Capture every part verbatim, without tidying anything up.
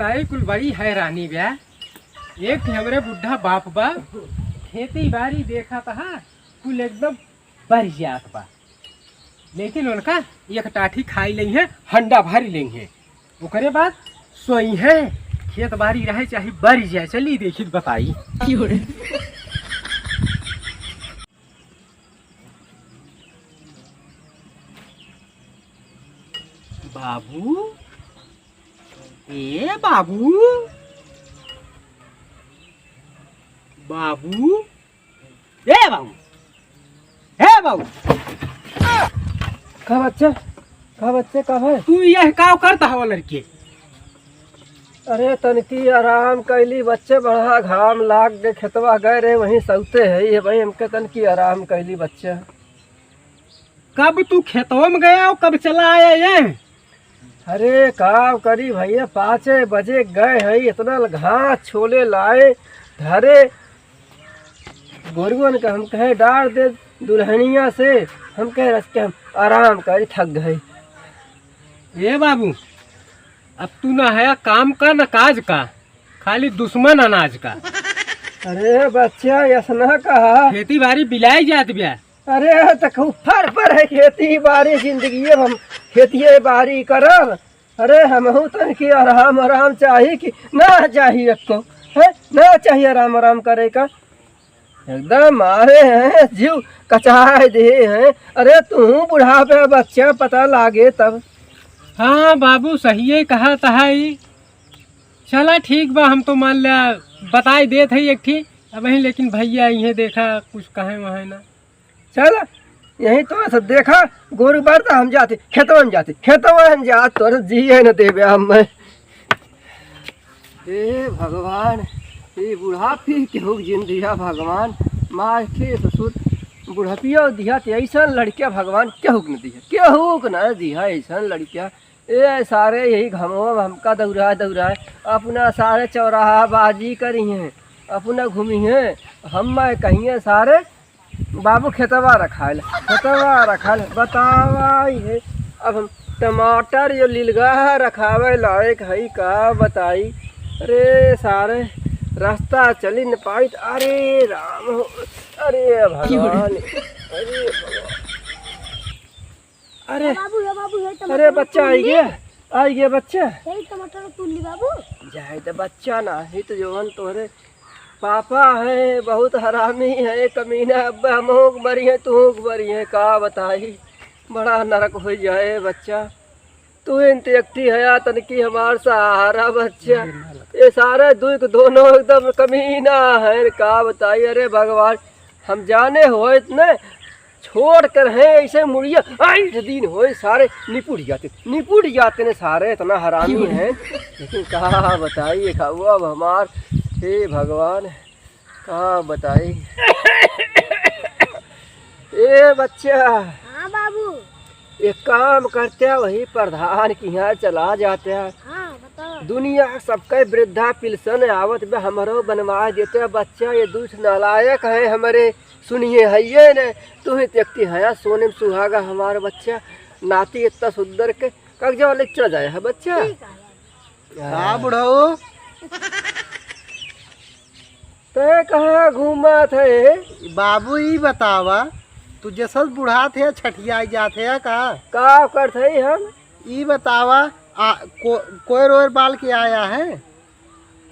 ताई कुल बड़ी हैरानी बा। एक ठे हमरे बुढ़ा बाप बा, खेती बारी देखत हा, कुल एकदम बरियात बा, लेकिन उनका एक टाठी खाई लेइहें, हंडा भरी लेइहें, ओकरे बाद सोइहें। खेत बारी रहे चाहे बरी जाए, चली देखी त बताई। बाबू, ए बाबू, बाबू, ए बाबू, ए बाबू। का बच्चा, का बच्चा, का है? तू यह का करता हवा लड़के? अरे तनकी आराम कैली बच्चे, बड़ा घाम लाग के खेतवा गए रहे, वहीं सौते है ये भाई, हमके तनकी आराम कैली बच्चे। कब तू खेतवा में गया और कब चला आया ये? अरे का करी भैया, पाँचे बजे गए है, इतना घास छोले लाए धरे गोरुअन का, हम कहे डार दे दुल्हनिया से, हम कहे रच के हम आराम करी, थक गए। ए बाबू, अब तू ना है काम का ना काज का, खाली दुश्मन अनाज का। अरे बच्चा, ऐसा ना कहा। खेती बारी बिलाई जात बिया। अरे त खूब फर पर है खेती बारी, जिंदगी अब हम खेती बारी करब। अरे हमहू तनकी आराम आराम चाही कि ना चाही, एको है ना चाही आराम आराम करे का। एकदम मारे हैं, जीव कचाए दे हैं। अरे तू बुढ़ापे बच्चा पता लागे तब। हाँ बाबू, सहिए कहा तहा ई। चला ठीक बा, हम तो मान लिया बताई देत है एक ठी अब ही, लेकिन भैया इहे देखा कुछ कहे वहे ना। चला यही तो सब देखा, गोरू बार तो हम जाते खेतवा में जाते, खेतवा में जात तोर जी है न देवे हम। हे भगवान, ये बुढ़ापी केहू के जिन दिया भगवान, मार के ससुर बुढ़ापिया दिया ते ऐसा लड़किया भगवान केहू के न दिया, केहू के न दिया ऐसा लड़किया। ए सारे यही घमवा में हमका दौड़ा दौड़ा अपना सारे चौराहा बाजी करी हैं, अपना घूमी हैं, हम मैं कहिए सारे बाबू खेतवा रखाइल, खेतवा रखाइल, बतावा ई है। अब हम टमाटर यो लिलगा रखावे लायक है, का बताई। अरे सारे रास्ता चली न पाइत। अरे राम हो, अरे भगवान, अरे भगवान। अरे, ए बाबू, ए बाबू, ये टमाटर अरे बच्चा आई गया, आई गया बच्चा। यही टमाटर तोड़ ली बाबू। जाए तो बच्चा ना, ही तो जवन तोरे पापा है, बहुत हरामी है, कमीना। अब हम होक बरी है, तू होक बरी है, का बताई, बड़ा नरक हो जाए बच्चा। तू इन तो एकटी हया तनकी हमार सहारा बच्चा। ये सारे दुख दोनों एकदम कमीना है, का बताई। अरे भगवान, हम जाने हो इतने छोड़ कर हैं ऐसे मुड़िया, आठ दिन होए सारे निपुट जाते, निपुट जाते ने सारे, इतना हरामी हैं। लेकिन का बताई, एक हुआ अब हमार, हे भगवान, का बताई। ए बच्चा, हाँ बाबू। एक काम करते हैं, वही प्रधान के यहाँ चला जाते हैं। हाँ, बताओ। दुनिया सबके वृद्धा पेंशन आवत बे, हमरो बनवा देते हैं बच्चा। ये दुष्ट नालायक है हमरे, सुनिए है ये ने, तू ही देखती है सोने में सुहागा हमारा बच्चा, नाती इतना सुंदर के कागजा वाले चला जाए है बच्चा। ठीक है बाबू। हाँ। हाँ बुढ़ऊ। तै कहाँ घूमत है? बाबू, ई बतावा, तू जसस बुढ़ात है, छठियाई जात है का? का करत है हम? ई बतावा, आ, को-, कोयर ओयर बाल के आया है?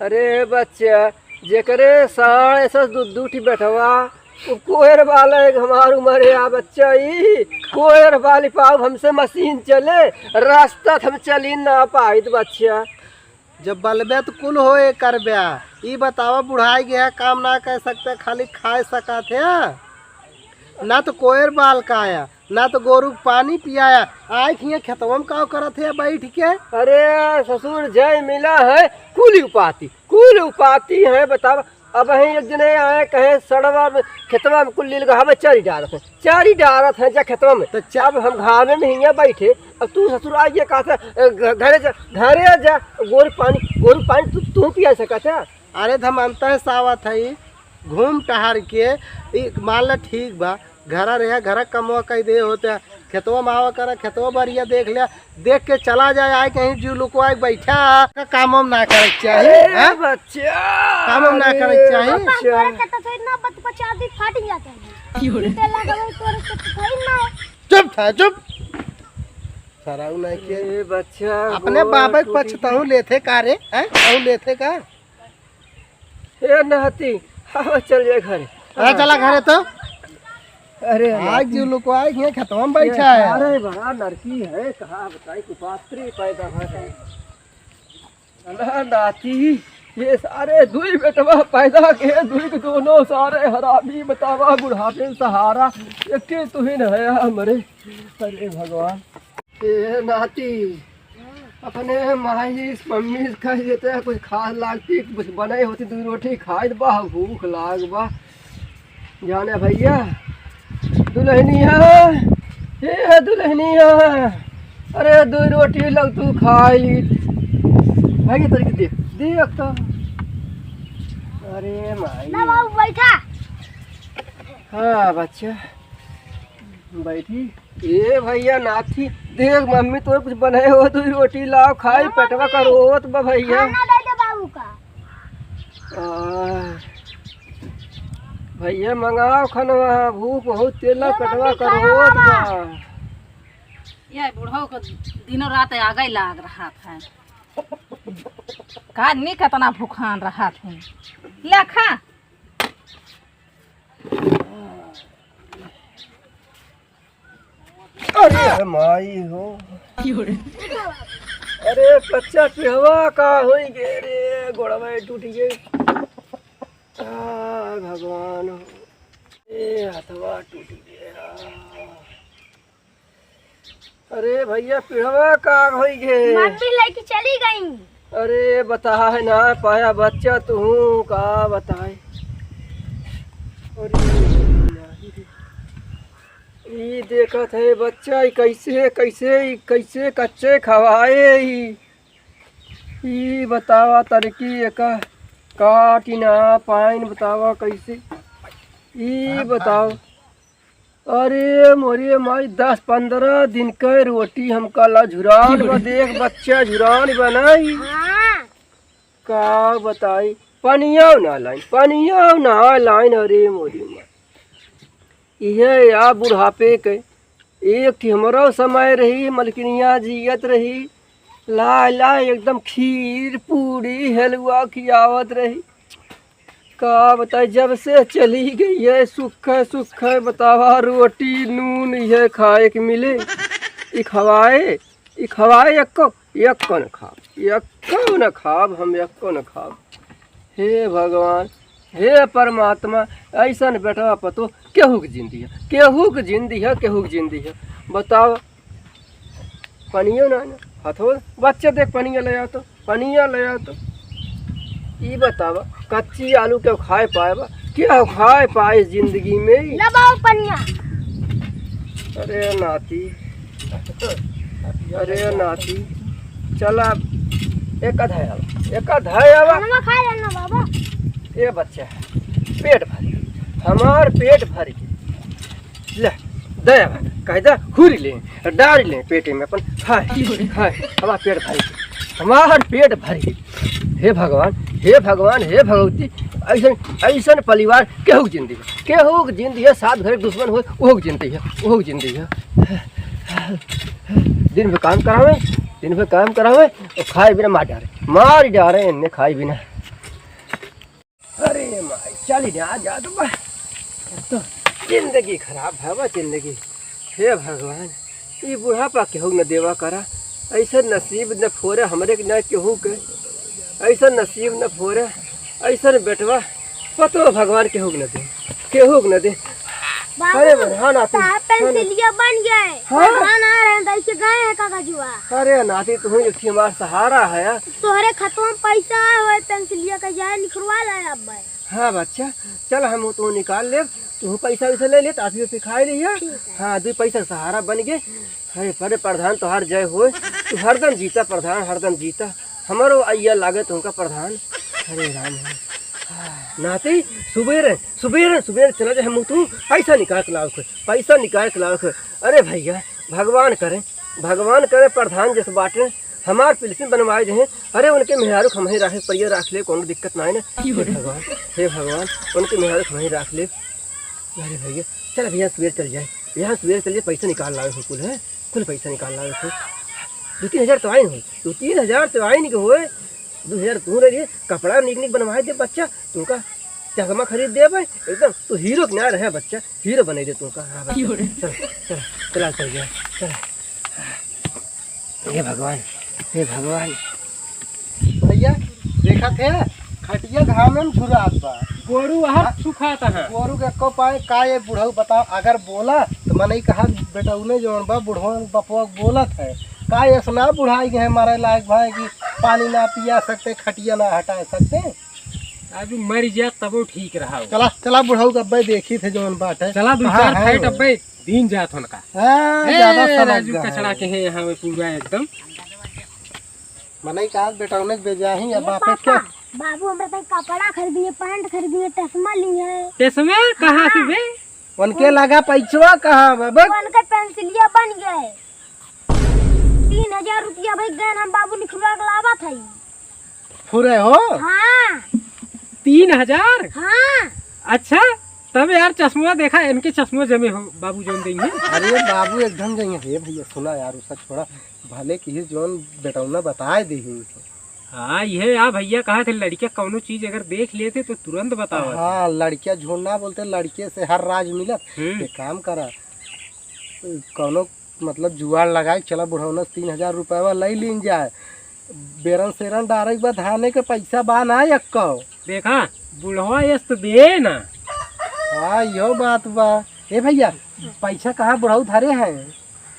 अरे बच्चा, जेकरे साढ़ एसस दू, दू ठी बेटवा, उ कोयर बाल एक हमार उमर है, आ बच्चा, ई कोयर बाल पाउब हमसे मशीन चले, रास्ता त हम चली ना पाइत बच्चा। जब बलबे त कुल होए करबे। ई बतावा, बुढ़ाई गया, काम ना कर सकते, खाली खाए सकत है? ना तो कोयर बाल काया, ना तो गोरू के पानी पियाया, आए खिए खेतवा में का करत है बैठ के? अरे ससुर, जय मिला है, कुल उपाती, कुल उपाती है। बतावा, अब ही एक जने आए, कहे सड़वा में, खेतवा में कुल लील गहावे, चरी डारत है, चरी डारत है जा खेतवा में। तो चा- अब हम घामे में हियाँ बैठे, अब तू ससुर आ गया, कहता, "अ, घ-, घरे जा, घरे जा, गोरू पानी, गोरू पानी तू, तू पिया सकत है?" अरे, त हम अंतः सावत है, घूम टहर के, ई मान ला ठीक बा, घरा रहे, घरा कमवा कइ दे होते, खेतवा में आवा करा, खेतवा बरिया देख ले, देख के चला जाए, आए कहीं जीव लुकवाए बैठा, का काम वाम ना करे के चाही, ए, हैं? बच्चा, काम वाम ना अरे, करे के चाही। बच्चा। तोरे के तो इतना बत-, बच्चा आदमी फाट गया था। की हो रे? तेला गवे तोरे के तो भाई ना। चुप था, चुप। सराऊ नहीं के। ए, बच्चा, अपने गोड़ बाबा के टूटी। पछताऊ लेथे का रे, हैं? ताऊ लेथे का? ए नाती, आवा चल जाए घरे। अरे चला घरे तो। अरे आज नाती। जो लोग आए हैं, खेतवा में बैठा है। अरे बड़ा नरकी है, कहाँ बताई, कुपात्री पैदा है। अरे नाती, ये सारे दुई बेटवा पैदा के, दुई के दोनों सारे हरामी, बतावा बुढ़ापे सहारा, एक तुहिन है हमरे। अरे भगवान। ए नाती, अपने माई से, मम्मी से कह देते हैं, कुछ खास लागती, कुछ बनाई होती, दो रोटी खाई, बा भूख लाग बा। जाने भैया, दुल्हनिया, ए दुल्हनिया, अरे दो रोटी लग तू खाई ली। भैया तरीके देख, देख तो। अरे माई। ना बाबू, बैठा। हाँ बच्चा, बैठी। ए भैया नाथी, देख मम्मी तोर कुछ बनाए हो, तू रोटी लाव खाई, हाँ, पेटवा मम्मी। करोत बा भैया। खाना दे दे बाबू का। आ, भैया मंगाव खनवा, भूख बहुत तेला, हाँ, पेटवा मम्मी, खाना करोत बा। बा। ये बुढ़ऊ को दिनों रात आगे लाग रहा था। का आदमी कितना भूखान रहा था। ले खा। अरे माई हो। अरे बच्चा पिहवा का होई गे रे, गोड़वा टूट गए। आ भगवान हो। ए हथवा टूट गया। अरे भैया पिहवा का होई गे? मम्मी लेके चली गई। अरे बताए ना पाया बच्चा, तू का बताए। अरे ई देखत है बच्चा, ई कैसे, कैसे, ई कैसे कच्चे खवाए ई। ई बतावा तनकी एका काटी ना पाइन, बतावा कैसे। ई बताओ। अरे मोरे माई, दस पन्द्रह दिन के रोटी हमका ला झुरान बा, देख बच्चा झुरान बनाई। हाँ। का बताई, पनिया ना लाइन, पनिया ना लाइन, अरे मोरी माई। इहे या बुढ़ापे के, एक ठे हमरो समय रही, मलकिनिया जियत रही, लाय लाय एकदम खीर, पूड़ी, हलवा खियावत रही। का बताई, जब से चली गई है, सुख है, सुख है, बतावा, रोटी नून इहे खाए के मिले। ई खवाए, ई खवाए एक्को, एक्को न खाब, एक्को न खाब, हम एक्को न खाब। हे भगवान, हे परमात्मा, ऐसन बेटवा पतो केहू के जिंदगी है, केहू के जिंदगी है, केहू के जिंदगी है। बताओ, पनियो ना, ना, हथो, बच्चे देख पनिया ले आ तो, पनिया ले आ तो। ई बतावा, कच्ची आलू केहू खाए पाए बा? केहू खाए पाए जिंदगी में? ला बाबू पनिया। अरे नाती, अरे नाती, चला, एक आधा आवा, एक आधा आवा। खाना खा लेना बाबा। ए बच्चा, पेट भर गया, हमार पेट भर गया। ले, दे आवा, कह दे, हुरी ले, डाल ले पेटे में अपन, खाए, खाए, हमार पेट भर गया, हमार पेट भर गया। हे भगवान, हे भगवान, हे भगवती, ऐसन, ऐसन परिवार केहू के जिंदगी, केहू के जिंदगी है, सात घर के दुश्मन होए, ओहू के जिंदगी है, ओहू के जिंदगी है। दिन भर काम करावे, दिन भर काम करावे, और खाए बिना मार डारे, मार डारे इन्हें खाए बिना। अरे माई, चली ना, आ जा तो बा। तो जिंदगी खराब है बा, जिंदगी। हे भगवान, ई बुढ़ापा केहू न देवा करा, ऐसा नसीब न फोरे हमरे के, न केहू के, ऐसा नसीब न फोरे, ऐसा बेटवा पतो भगवान केहू के न दे, केहू के न दे। बाबू, अरे हाँ नाती, साहब हाँ नाती। पेंसिलिया बन गए। हाँ। प्रधान आ रहे हैं, दैके गए हैं कागजुआ। अरे नाती, तू ही एक हमार सहारा है। तोहरे खतवा में पैसा आए हुए, पेंसिलिया का जाए निकलवा लाए अब भाई। हाँ बच्चा, चल हम तो निकाल लेब, तू पैसा वैसा ले ले, टाफी वाफी खाए लिया। ठीक है। हाँ, दू पैसा सहारा बन गए। अरे, अरे प्रधान तोहार जय होए, तू हरदम जीता प्रधान, हरदम जीता। हमारो अइया लागे तुमका प्रधान। अरे राम हो। हाँ। नाती, सुबेरे, सुबेरे, सुबेरे चला जाए, हम तू पैसा निकाल के लाओ, पैसा निकाल के लाओ। अरे भइया, भगवान करे, भगवान करे, प्रधान जस बाटे, हमार पेंसिन बनवाए देहे। अरे उनके मेहरारू क हमहीं राखे, परिया राख ले, कौनो दिक्कत नाहीं ना। हे भगवान, हे भगवान, उनके मेहरारू क हमहीं राख ले। अरे भइया, चल भइया, सुबेरे चल जाए, यहाँ सुबेरे चल जाए, पैसा निकाल लावे हो कुल, है, कुल पैसा निकाल लावे हो। दो तीन हजार तो आइन हो, दो तीन हजार तो आइन के होए, दो हजार तू रह लिए, कपड़ा निक निक बनवाए दे बच्चा, तुमका चश्मा खरीद दे भाई, एकदम तू हीरो के ना रहे बच्चा, हीरो बने दे तुमका। हाँ बच्चा, चल, चल, चला, चल गया, चल। हे भगवान, हे भगवान। भइया, देखत है, खटिया घामे में झुरात बा। गोरू हर हाँ? सुखात है। गोरू के को पाए का ये बुढ़ऊ बताओ, अगर बोला तो मनई कहा, बेटउने जौन बा, बुढ़वन बपवा बोलत है, का ऐसना बुढ़ाई गए मरे लायक भाई कि पानी ना पिया सकते, खटिया ना हटा सकते। अभी मर जा तबो ठीक रहा हो। चला, चला बुढ़ऊ के अब्बे देखी थे जौन बात है। चला दो कहाँ चार है फाइट वो? अब्बे दीन जात होन का। हाँ, ए, ज्यादा सनक राजू गा है। कचड़ा के है यहाँ में पूरा एकदम। मनई कहा बेटउने के बेजाही है, ये बापे पापा, के? बाबू हमरा ताई कपड़ा खरीदिए, पैंट खरीदिए, चश्मा लिए। चश्मा कहाँ से हाँ। बे? उनके लगा पैसवा कहाँ बा बे? उनके पेंसिलिया बन गए। तीन हजार रुपया भाई गए हम बाबू निकलवा के लावत है। फुरे हो? हाँ। तीन हजार? हाँ। अच्छा, तब यार चश्मा देखा, इनके चश्मा जमे हो, बाबू जौन देंगे। अरे बाबू एकदम जइहें। हे भइया सुना यार, उसका छोड़ा, भले कि जौन बेटौना बताए दे ही। हाँ, ये आ भइया कहा थे, लड़किया कौनो चीज अगर देख लेते तो तुरंत बतावा थे। हाँ, लड़किया झूठ ना बोलते, लड़के से हर राज मिलत। हम्म। एक काम करा, कौनो मतलब जुआड़ लगाए, चला बुढ़ौना से तीन हजार रुपया लइ लीन जाए। बेरन सेरन डारे के बाद धाने के पैसा बा ना एक्को। देखा, बुढ़वा यस तो दे ना। हाँ, यो बात बा। ए भइया, पैसा कहाँ बुढ़ऊ धरे हैं?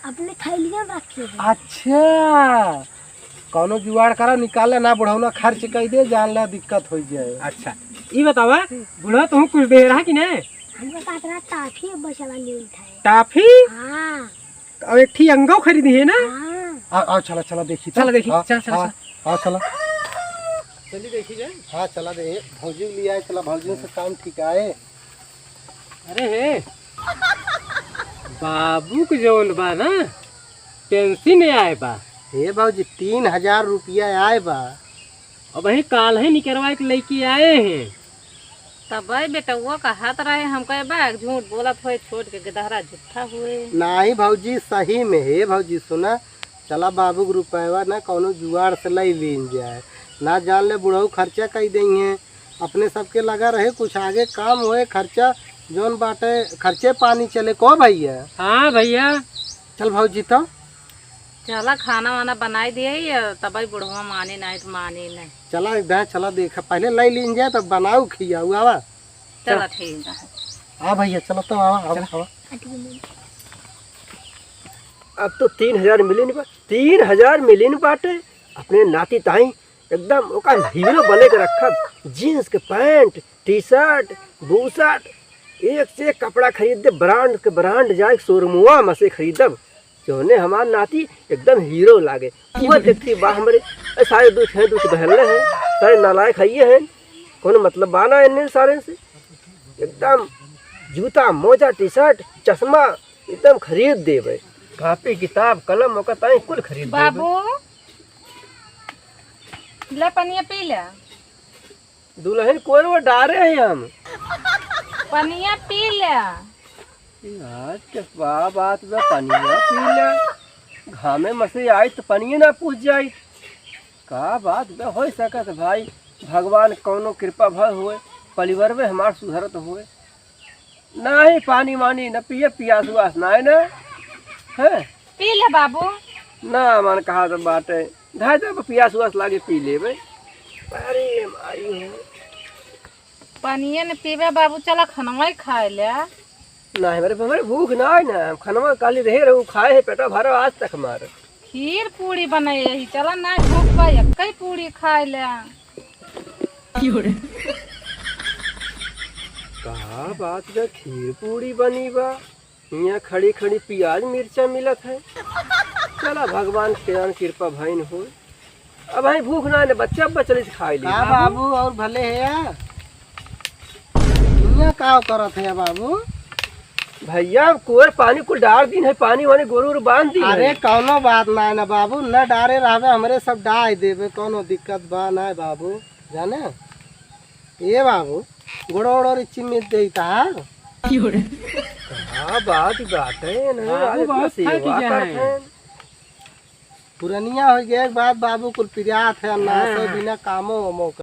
अपने थैलिया में रखे हैं। अच्छा, कौनो जुआड़ करा, निकाल ले ना, बुढ़ौना खर्च कइ दे, जान ले दिक्कत होइ जाए। अच्छा, ई बतावा, बुढ़वा तुहूँ कुछ दे रहा कि नहीं? हमका कहत रहा टाफी बचवा ले उठाए। टाफी? हाँ। अब एक ठी अंगो खरीदी है ना? हाँ। आ, आओ, चला, चला, देखी तो। चला, देखी, हाँ, चल, चल, हाँ, चल। हाँ, चला। चली, देखी जाए। हाँ, चला दे, भौजी के लिए आए, चला, भौजी से काम ठीक आए। अरे हे, बाबू के जौन बा ना, पेंशन आए बा। हे भौजी, तीन हजार रुपया आए बा। अब वही काल है निकरवा के लेके आए हैं। तब भाई बेटउआ कहत रहे, हम कहे, "बा, झूठ बोलत होए, छोट के गदहरा झूठा हुए।" नाही भौजी, सही में। हे भौजी, सुना, चला बाबू के रुपयवा ना कौनो जुआड़ से लइ लीन जाए, ना जान ले बुढ़ऊ खर्चा कइ देइहें। अपने सबके लगा रहे, कुछ आगे काम होए, खर्चा जौन बाटे, खर्चे पानी चले। को भइया? हाँ भइया। चल भौजी, तो चला, खाना वाना बनाई दिए, तब ही बुढ़वा माने नहीं तो माने नहीं। चला, एक दाएं चला, देखा, पहले लइ लीन जाए, तब बनाऊ खियाऊ, आवा। चला, ठीक है। आ भइया, चला तो आवा, आवा, चला। आवा। अब तो तीन हजार मिलिन बा, तीन हजार मिलिन बाटे। अपने नाती ताई एकदम ओका हीरो बने के रखब। जींस के पैंट, टी शर्ट, बुशर्ट, एक से एक कपड़ा खरीद दे, ब्रांड के ब्रांड, जाए शोरूमवा में से खरीदब। जौने हमार नाती एकदम हीरो लागे। वो देखती बा हमरे, ए, सारे दुख हैं, दुख बहले हैं, सारे नालायक हइये हैं, कौनो मतलब बाना इन्हें सारे से। एकदम जूता, मोजा, टी शर्ट, चश्मा, एकदम खरीद देबे। कापी, किताब, कलम, ओकर ताई कुल खरीद देबे। बाबू, ले पनिया पी ले। दुलहिन कोन वो डारे हैं हम? पनिया पी ले। आज के बा-, बात बा, पनिया पी ले। घामे में से आई तो पनिया ना पूछ जाई। का बात बा, होइ सकत भाई, भगवान कौनो कृपा भर होए, परिवार में हमार सुधरत होए। नाही पानी वानी न पिए, पियास उआस नाही न। हैं? पी ले बाबू। ना मन कहा तो बाटे। धाय दे पियास उआस लागे पी लेबे। अरे माई हो। पानिये न पीबे बाबू, चला खनवा ही खाए ले। नाही मेरे, मेरे भूख नाही ना, खनवा काली रहे रहू खाए है पेटा भरो आज तक हमार। खीर पूड़ी बनाए यही, चला ना भूख बा, एक्कै पूड़ी खाए ले। का बात बा, खीर पूड़ी बनी बा? हियाँ खड़ी खड़ी पियाज मिर्चा मिलत है। चला भगवान के कृपा भइन हो। अब भाई भूख ना ने बच्चा बचली से खाए ली। का बाबू? बाबू और भले है या? यहाँ का करत है बाबू? भैया, कुआर पानी कुल डार दीन है, पानी वानी गोरू ओरू बांध दीन अरे है। कौनो बात ना है ना बाबू, न डारे रहबे, हमरे सब डाय देबे, कौनो दिक्कत बा ना है बाबू। जाने ए बाबू, गोड़ो ओड़ो रे चिम्मित देई तहार। का बात ही बात है ना, बाबू आज इतना बहुत थक सेवा गया करत है। हैं। पुरनिया हो गया एक बात बाबू, कुल पिरात है ना, हाँ। से बिना कामो वामो